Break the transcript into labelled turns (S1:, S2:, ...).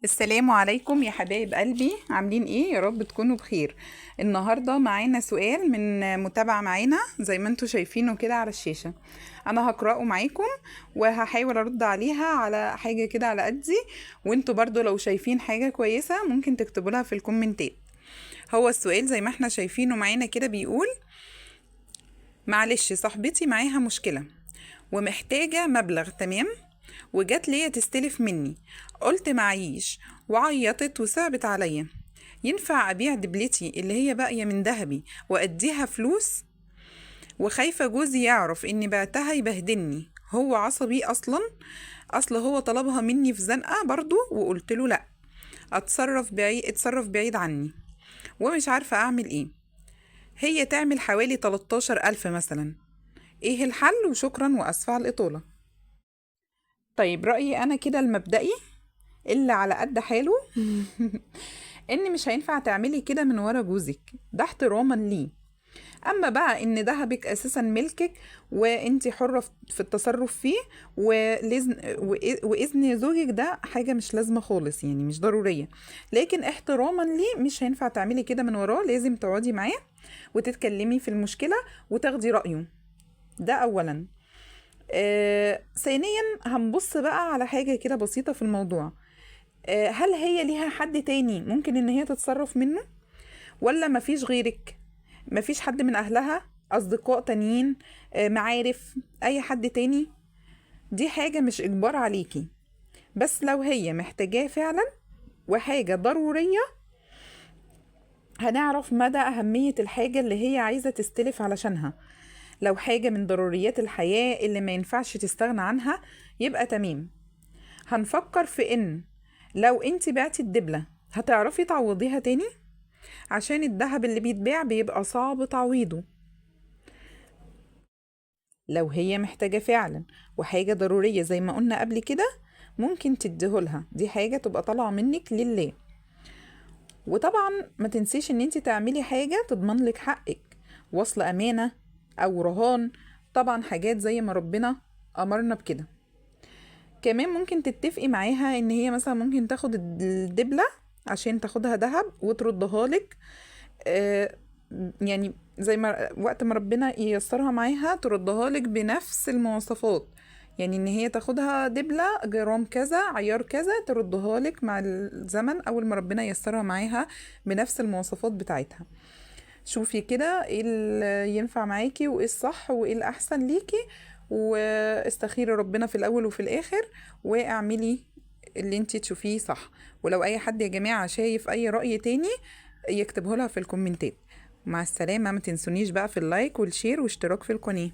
S1: السلام عليكم يا حبايب قلبي، عاملين ايه؟ يا رب تكونوا بخير. النهارده معانا سؤال من متابعه معانا زي ما انتم شايفينه كده على الشاشة. انا هقراه معاكم وهحاول ارد عليها على حاجة كده على قدي، وانتوا برضو لو شايفين حاجة كويسة ممكن تكتبوا لها في الكومنتات. هو السؤال زي ما احنا شايفينه معانا كده بيقول: معلش صاحبتي معاها مشكلة ومحتاجة مبلغ، تمام، وجات ليا تستلف مني، قلت معيش وعيطت وصعبت عليا. ينفع ابيع دبلتي اللي هي باقية من ذهبي واديها فلوس؟ وخايفة جوزي يعرف اني بعتها يبهدلني، هو عصبي اصلا، اصل هو طلبها مني في زنقه برضو وقلت له لا، اتصرف بعيد، اتصرف بعيد عني، ومش عارفه اعمل ايه. هي تعمل حوالي 13,000 مثلا. ايه الحل؟ وشكرا واسفه على الاطالة. طيب رأيي أنا كده المبدئي اللي على قد حاله إن مش هينفع تعملي كده من ورا جوزك، ده احتراما ليه. أما بقى إن دهبك أساسا ملكك وإنتي حرة في التصرف فيه، وإذن زوجك ده حاجة مش لازمة خالص، يعني مش ضرورية، لكن احتراما ليه مش هينفع تعملي كده من وراه. لازم تقعدي معاه وتتكلمي في المشكلة وتاخدي رأيه، ده أولا. ثانيا هنبص بقى على حاجة كده بسيطة في الموضوع. هل هي ليها حد تاني ممكن ان هي تتصرف منه، ولا مفيش غيرك؟ مفيش حد من اهلها، اصدقاء تانيين، معارف، اي حد تاني؟ دي حاجة مش اجبار عليكي، بس لو هي محتاجاه فعلا وحاجة ضرورية هنعرف مدى اهمية الحاجة اللي هي عايزة تستلف علشانها. لو حاجة من ضروريات الحياة اللي ما ينفعش تستغنى عنها يبقى تمام. هنفكر في ان لو انت بعتي الدبلة هتعرفي تعوضيها تاني، عشان الذهب اللي بيتباع بيبقى صعب تعويضه. لو هي محتاجة فعلا وحاجة ضرورية زي ما قلنا قبل كده ممكن تديهولها، دي حاجة تبقى طالعة منك لله. وطبعا ما تنسيش ان انت تعملي حاجة تضمن لك حقك، وصل امانة او رهان، طبعا حاجات زي ما ربنا امرنا بكده. كمان ممكن تتفقي معاها ان هي مثلا ممكن تاخد الدبلة عشان تاخدها ذهب وتردها لك، يعني زي ما وقت ما ربنا ييسرها معاها تردها لك بنفس المواصفات، يعني ان هي تاخدها دبلة جرام كذا عيار كذا تردها لك مع الزمن اول ما ربنا ييسرها معاها بنفس المواصفات بتاعتها. شوفي كده ايه اللي ينفع معاكي وايه الصح وايه الاحسن ليكي، واستخيري ربنا في الاول وفي الاخر، واعملي اللي انتي تشوفيه صح. ولو اي حد يا جماعة شايف اي رأي تاني يكتبه لها في الكومنتات. مع السلامة، ما تنسونيش بقى في ال like وال share واشتراك في القناة.